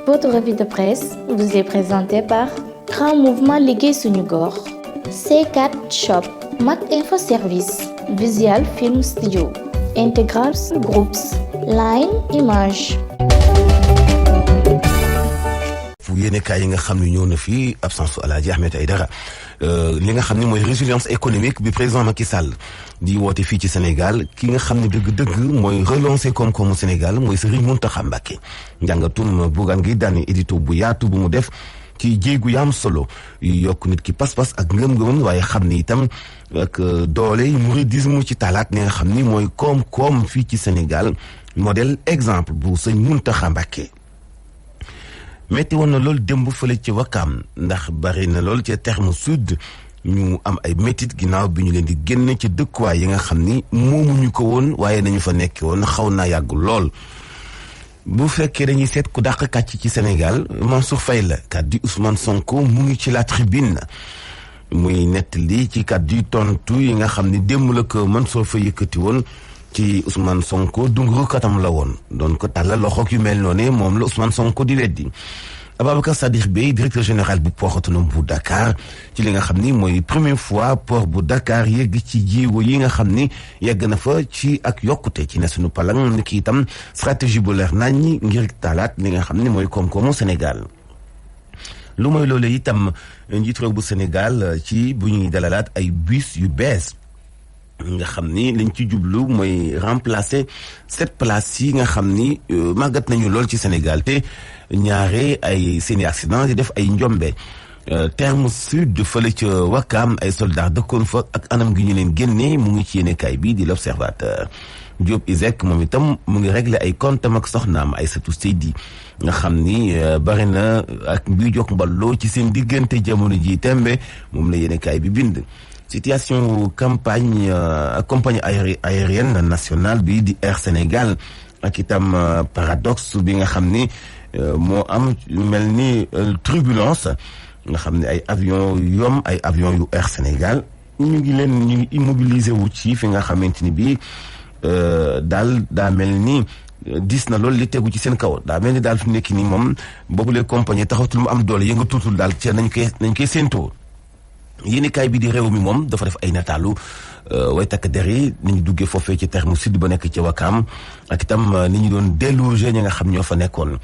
Votre revue de presse vous est présentée par Grand Mouvement Liggéey Suñu Gox, C4 Shop, Mac Info Service, Visual Film Studio, Integral Groups, Line Image. fu yéenekaay yi nga xam ne ñëw na fii absence Alaaji Ahmed Aïdara li nga xam ne mooy résilience économique bi président Macky Sall di woote fii ci Sénégal ki nga xam ne dëgg-dëgg mooy relancer koom-koomu Sénégal mooy Serigne Mountakha Mbacké njàngatum Bougane Gueye Dany édito bu yaatu bu mu def ci jéegu yaam solo yokk nit ki pas-pas ak ngëm-ngëmam waaye xam ni itam ak doole mouridisme ci talaat li nga xam ni mooy koom-koom fii ci Sénégal modèle exemple bu sëñ Mountakha Mbacké metti woon na lool démb fële ci Wakaam ndax bari na lool ci terme sud ñu am ay métit ginnaaw bi ñu leen di génn ci dëkkuwaay yi nga xam ni moomuñu ko woon waaye nañu fa nekkee woon xaw naa yàgg lool. bu fekkee dañuy seet ku dàq kàcc ci Sénégal Mansour Faye la kàddu Ousmane Sonko mu ngi ci la tribune muy nettali ci kàddu tontu yi nga xam ni démb la ko Mansour Faye yëkkati woon ci Ousmane Sonko dungu katam la woon doon ko tàllal loxo yu mel noonu moom la Ousmane Sonko di weddi Ababacar Sadikh Bèye directeur général bu port autonome bu Dakar ci li nga xam ni mooy première fois port bu Dakar yegg ci jéego yi nga xam ni yegg na fa ci ak yokkute ci ne suñu palang ni ki itam stratégie bu leer nañ ngir taalaat li nga xam ni mooy koom-koomu Sénégal. lu mooy loolu itam njiit réew bu Sénégal ci bu ñuy dalalaat ay bus yu bees. nga xam ni liñ ci jublu mooy remplacer 7 places yi nga xam ni màggat nañu lool ci Sénégal te ñaare ay seeni accident di def ay njombe terme sud fële ca Wakaam ay soldats dëkkoon fa ak anam gi ñu leen génnee mu ngi ci yéenekaay bi di l'Observateur. Diop Isaac moom itam mu ngi régler ay comptes ak soxnaam Aïssatou Seydi nga xam ni bari na ak mbi jok mballoo ci seen diggante jamono ji tembe moom la yéenekaay bi bind. situation compagnie aérienne nationale bi di Air Sénégal ak itam paradoxe bi nga xam ni moo am mel ni turbulence nga xam ne ay avion yu Air Sénégal ñu ngi immobiliser wu ci fi nga xamante ni bii daal daa mel ni dis na loolu li tegu ci seen kaw daa mel ni daal fi nekk nii moom boobu les compagnie taxatul mu am doole yënga tuutul daal ci nañ koy séentoo. yéenekaay bi di réew mi moom dafa def ay nataalu way takk der yi ni ñu duggee foofee ci terme sud ba nekk ci Wakaam ak itam ni ñu doon déloger ñi nga xam ñoo fa nekkoon.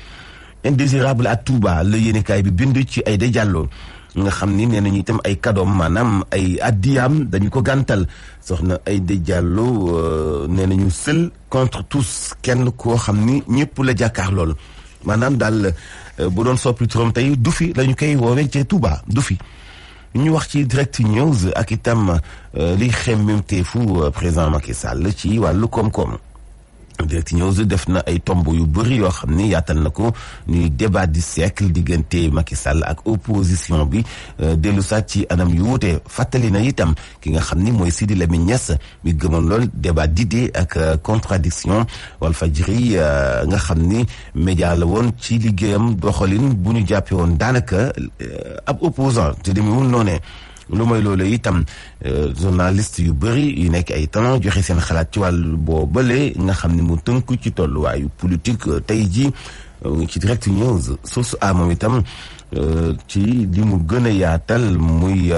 indésirable à Touba la yéenekaay bi bind ci Aïda Diallo nga xam ni nee nañu itam ay kadoom maanaam ay addiyaam dañu ko gàntal soxna Aïda Diallo nee nañu seul contre tous kenn koo xam ni ñëpp la jàkkaar lool maanaam daal bu doon soppi turam tey du fi lañu koy woowee ci Touba du fi. ñu wax ci direct news ak itam liy xemmemteefu président Macky Sall ci wàllu koom-koom direct news def na ay tomb yu bëri yoo xam ni yaatal na ko ñuy débat du siècle diggante Macky Sall ak opposition bi dellu saat ci anam yu wuute fàttali na itam ki nga xam ni mooy Sidi Lamine Niass mi gëmoon lool débat d'idées ak contradiction Walfadjri nga xam ni média la woon ci liggéeyam doxalin bu ñu jàppee woon daanaka ab opposant te demewul noonee lu mooy loolu itam journaliste yu bëri yu nekk ay talent joxe seen xalaat ci wàllu boobale nga xam ne mu tënku ci tolluwaayu politique tey ji ci direct news source a moom itam ci li mu gën a yaatal muy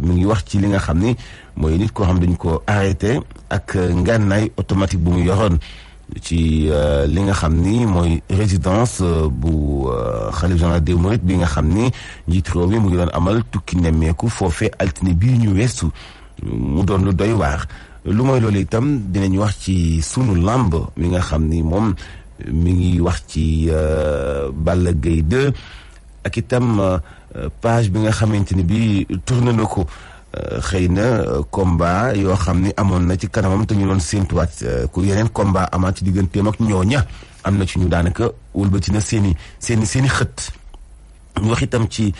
mu ngi wax ci li nga xam ni mooy nit koo xam dañu ko arrêté ak ngànnaay automatique bu mu yoroon ci li nga xam ni mooy résidence bu xalif général des mourides bi nga xam ni njiit réew mi mu ngi doon amal tukki nemmeeku foofee altine bii ñu weesu mu doon lu doy waar lu mooy loolu itam dinañ wax ci sunu lamb mi nga xam ni moom mi ngi wax ci Balla Gaye 2 ak itam page bi nga xamante ni bi tourné na ko xëy na combat yoo xam ni amoon na ci kanamam te ñu doon séentuwaat ku yeneen combat amaat ci digganteem ak ñooña am na ci ñu daanaka wëlbati na seeni xët ñu wax itam ci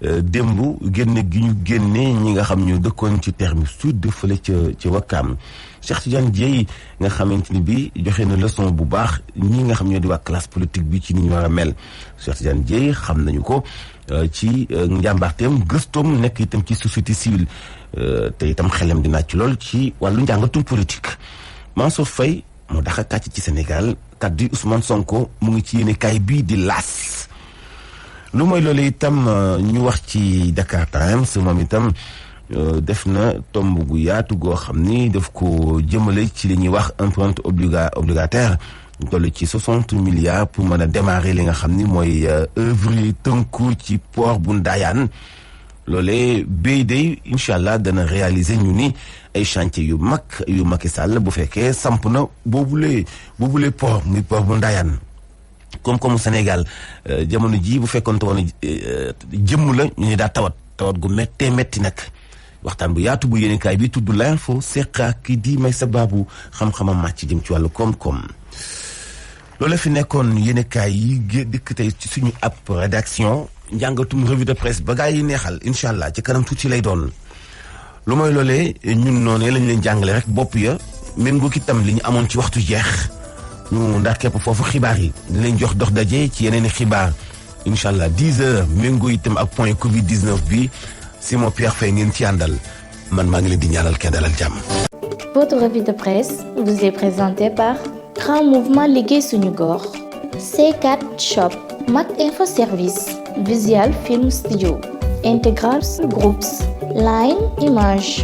démb génne gi ñu génne ñi nga xam ñu dëkkoon ci terme sud fële ci Wakaam Cheikh Tidiane Dièye nga xamante ni bi joxe na leçon bu baax ñi nga xam ñoo di waa classe politique bi ci ni ñu war a mel Cheikh Tidiane Dièye xam nañu ko ci njàmbaarteem gëstoom nekk itam ci société civile te itam xelam di naaj ci lool ci wàllu njàngatum politique Mansour Faye moo daxa kàcc ci Sénégal kaddu Ousmane Sonko mu ngi ci yéenekaay bii di L'As. lu mooy loolu itam ñu wax ci Dakar Times moom itam def na tomb gu yaatu goo xam ni daf ko jëmale ci li ñuy wax empreinte obligataire toll ci 60 milliards pour mën a démarrer li nga xam ni mooy œuvre yi tënku ci port bu Ndayane loolee day incha allah dana réaliser ñu ni ay chantier yu Macky Sall bu fekkee samp na boobule port muy port bu Ndayane comme Sénégal jamono ji bu fekkoonte woon jëmm la ñu ne daa tawat gu metti nag waxtaan bu yaatu bu yéenekaay bi tudd l'info seqa ki di may sa baabu xam-xamam màcc jëm ci wàllu koom-koom loolu fi nekkoon yéenekaay yi dikk tey ci suñu ab rédaction njàngatum revue de presse ba gaa yi neexal incha allah ci kanam tuuti lay doon lu mooy loolee ñun noonee lañ leen jàngale rek bopp ya méngoo ki tam li ñu amoon ci waxtu jeex ñu ndax képp foofu xibaar yi di leen jox dox daje ci yeneen i xibaar incha allah 10 heures méngoo itam ak point Covid 19 bi Simon Pierre Faye ngeen ci àndal man maa ngi leen di ñaanal kenn dalal jàmm. Votre revue de presse vous est présentée par Grand Mouvement Liggéey Suñu Gox, C4 Shop, Mac Info Service, Visual Film Studio, Integral Groups, Line Image.